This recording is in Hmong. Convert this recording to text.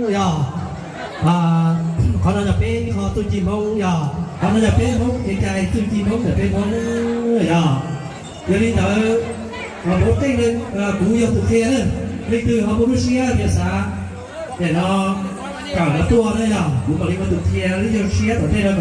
Yog, qhov no yog peb qhov txuj ci Hmoob yog, qhov no yog peb Hmoob kev cai txuj ci Hmoob ntawm peb Hmoob yog. Yog li ntawd, kuv yog tus qhia na, leej twg ho muaj lub siab tias xav, nim no kawm los tuaj na yog, kuv mam li ua tus qhia lub siab tom ntej no.